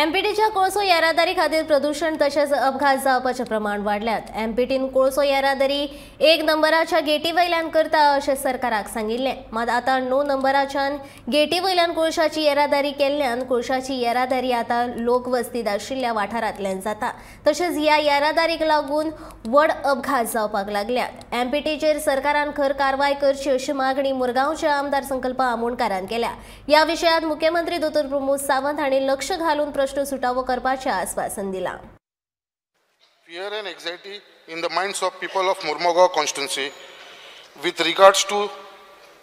एमपीटीच्या कोळसो येरादारी खातीर प्रदूषण तशेंच अपघात जावपाचें प्रमाण वाडल्यात। एमपीटीन कोळसो येरादारी 1 नंबराच्या गेटी वयल्यान करता अशें सरकाराक सांगिल्लें, मात आतां 9 नंबराच्यान गेटी वयल्यान कोळशाची येरादारी केल्ल्यान कोळशाची येरादारी आतां लोकवस्तींत आशिल्ल्या वाठारांतल्यान जाता। तशेंच ह्या येरादारीक लागून व्हड अपघात जावपाक लागल्यात। एमपीटीचेर सरकारान खर कारवाय करची अशी मागणी मुरगांवचे आमदार संकल्प आमोणकारान केल्या। ह्या विशयात मुख्यमंत्री दोतोर प्रमोद सावंत हांणी लक्ष घालून प्रश्न सुटावो करपाचें आश्वासन दिलां। Fear and anxiety in the minds of people of Mormugao constituency with regards to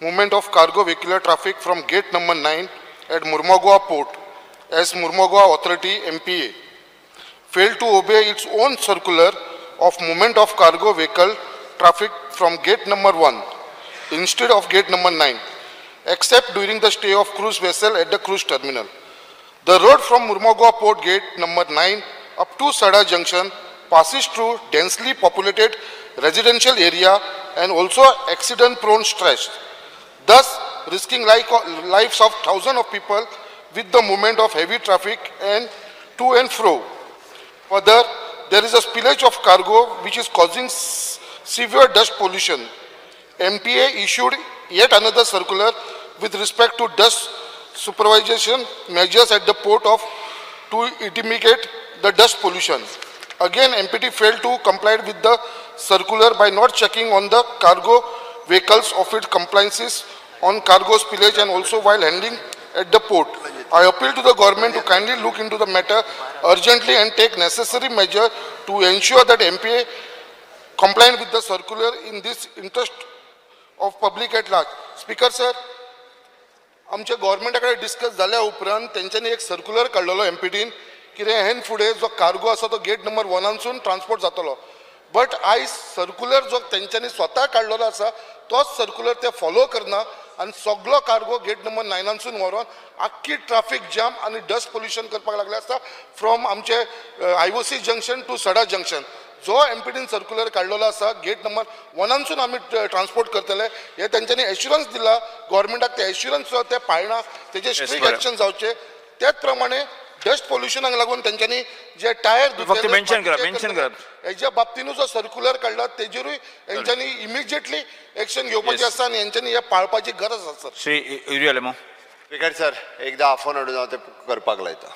movement of cargo vehicular traffic from gate number 9 at Mormugao port, as Mormugao Authority MPA failed to obey its own circular of movement of cargo vehicle traffic from gate number 1 instead of gate number 9, except during the stay of cruise vessel at the cruise terminal. The road from Mormugao port gate number 9 up to Sada junction passes through densely populated residential area and also accident prone stretch, thus risking lives of thousands of people with the movement of heavy traffic and to and fro. Further, there is a spillage of cargo which is causing severe dust pollution. MPA issued yet another circular with respect to dust supervision measures at the port of to mitigate the dust pollution. Again, MPT failed to comply with the circular by not checking on the cargo vehicles of its compliances on cargo spillage and also while handling at the port. I appeal to the government to kindly look into the matter urgently and take necessary measure to ensure that MPA compliant with the circular in this interest of public at large. Speaker sir, आमच्या गव्हर्मेंटा कडेन discuss जाल्या उपरांत तेंच्यांनी एक circular काडलेलो एमपीटीन कितें हेन फुडें जो कार्गो आसा तो गेट नंबर 1 ट्रान्सपोर्ट जातलो. बट आयज सर्क्युलर जो तेंच्यांनी स्वता काडलेलो आसा तोच सर्क्युलर ते फॉलो करना आनी सगलो कार्गो गेट नंबर 9 व्हरोन आख्खी ट्राफीक जाम आनी डस्ट पोल्युशन करपाक लागले आसता फ्रॉम आमचे IOC junction to Sada junction. जो एमपीटीन सर्क्युलर काडलेलो आसा गेट नंबर 1 आमी ट्रान्सपोर्ट करतले हे तेंच्यांनी एश्युरन्स दिला गव्हर्मेंटाक, ते एश्युरन्स ते पाळना, तेजे स्ट्रिक्ट एक्शन जावचे. त्याच प्रमाणे डस्ट पोल्युशनाक लागून तेंच्यांनी जे टायर हेच्या बाबतीनूय जो सर्क्युलर काडला तेजेरूय हेंच्यांनी इमिजिएटली एक्शन घेवपाची आसा आनी हेंच्यांनी हे पाळपाची गरज आसा. श्री युरी आलेमाव. स्पीकर सर, एकदा आफोवन हाडून हांव ते करपाक लायता.